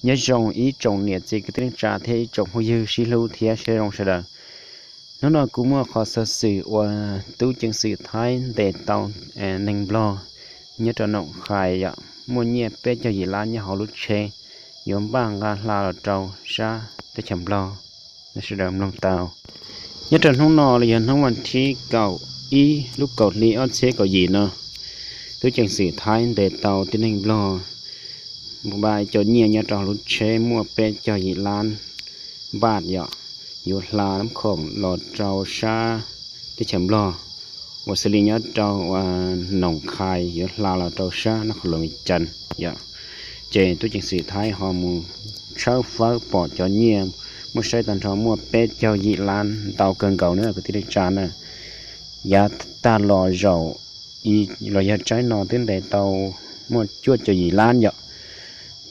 Nyob zoo ib tsoom niam txiv kwv tij neej tsa thiab ib tsoom phooj ywg sib hlub thiab sib zoo sawv daws. Hnub no kuv muaj qhov xov xwm uas tub ceev xwm Thaib ntes tau neeg Nplog nyob rau Noom Qhais yom, muaj nyiaj peb caug yim lab nyob hauv lub tsheb, yuav npaj nqa hla los rau sab teb chaws Nplog. Sawv daws mloog tau. Nyob rau hnub no los yog hnub vas thib kaum ib lub kaum hli ob txhiab kaum yim no, tub ceev xwm Thaib ntes tau tib neeg Nplog npaj cov nyiaj nyob rau lub tsheb muaj peb caug yim lab npaj yom, yuav hla lab khoom los rau sab teb chaws Nplog, uas xws li nyob rau Noom Qhais yuav hla los rau sab Nab Qhoos Loos Vias Cas yom. Ces tub ceev xwm Thaib ho mus tshawb fawb pom cov nyiaj muaj saib tag nrho muaj peb caug yim lab, ntau kawg nkaus na kwv tij neej tsa na. Yav tag los zaum los yog tsaib no twb ntes tau muaj cuaj caum yim lab yom.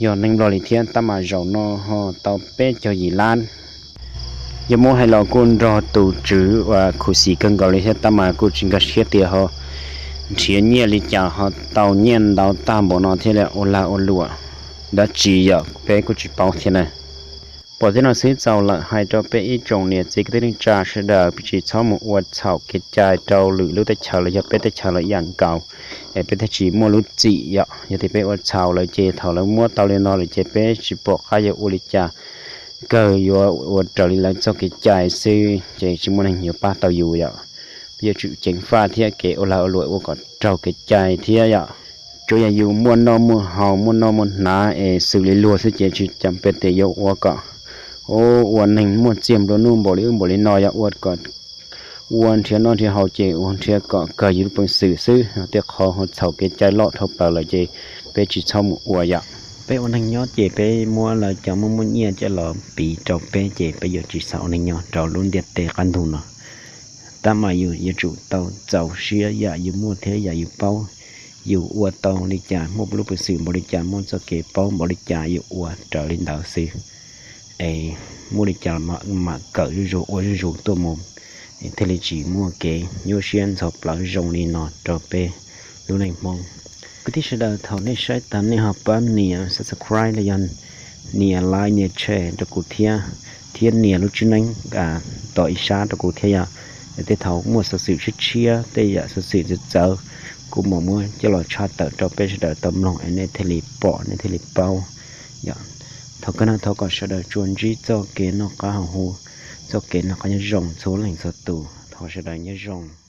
Yog neeg Nplog li thiab tab mas zaum no ho tau peb caug yim lab. Yog muab hais los kuj nrog tus tswv uas khuv xim kawg nkaus li thiab tab mas kuj tsis nkag siab tias ho nrhiav nyiaj li cas ho tau nyiaj ntau tag npaum no thiab li, ua lag ua luam dab tsi yom peb kuj tsis paub thiab na. Pom tej no xwb txaus lawm hais rau peb ib tsoom niam txiv kwv tij neej tsa sawv daws, peb tsis txhob mus ua txhaum kev cai rau lwm lub teb chaws los yog peb teb chaws los ib yam nkaus, es peb thiaj tsis muaj lub txim yom. Yog tias peb ua txhaum lawm ces thaum lawv muab tau li no lawm ces peb tsis pom qab yuav ua li cas, kawg yuav ua raws li lawv txoj kev cai xwb ces tsis muaj neeg yuav pab tau yus yom. Peb yuav tsum ceev faj thiab kev ua lag ua luam ua kom raug kev cai thiab yom. Tsuas yog yus muaj noj muaj haus muaj noj muaj hnav es xws li luag xwb ces tsis cam peb tias yuav ua kom ua neeg muaj txiag nplua nuj npaum li ub npaum li no yom, ua kom ua nrhiav noj nrhiav haus ces ua nrhiav kom kawg yus lub peev xwm xwb. Tej qhov ho txhaum kev cai loj dhau plaws lawm ces peb tsis txhob mus ua yom. Peb ua neeg nyob ces peb muab lawv cov muaj muaj nyiaj coj los piv rau peb ces peb yuav tsis xav ua neeg nyob rau lub ntiaj teb qab ntug no. Tab mas yus yuav tsum tau txaus siab yam yus muaj thiab yam yus paub. Yus ua tau li cas, muaj lub peev xwm npaum li cas, muaj txoj kev paub npaum li cas yus ua raws li ntawd xwb. Es muaj li cas mam kawm zuj zus ua zuj zus tuaj mus, thiaj li tsis muaj kev nyuaj siab ntxhov plawv zoo li no rau peb lub neej Hmoob. Kwv tij sawv daws, thaum nej saib tas nej ho pab nias subscribe los yog nias like nias share rau kuv thiab, thiab nias lub tswb neeb tom ib sab rau kuv thiab yom. Tej thaum muaj xov xwm tshiab tshiab, tej yam xov xwm txawv txawv, kuv mam muab coj los tshaj tawm rau peb sawv daws tau mloog es nej thiaj li pom nej thiaj li paub. Thaum kawg no thov kom sawv daws tsuas ntsib txoj kev noj qab haus huv, txoj kev noj qab nyob zoo txhua leej txhua tus. Thov sawv daws nyob zoo.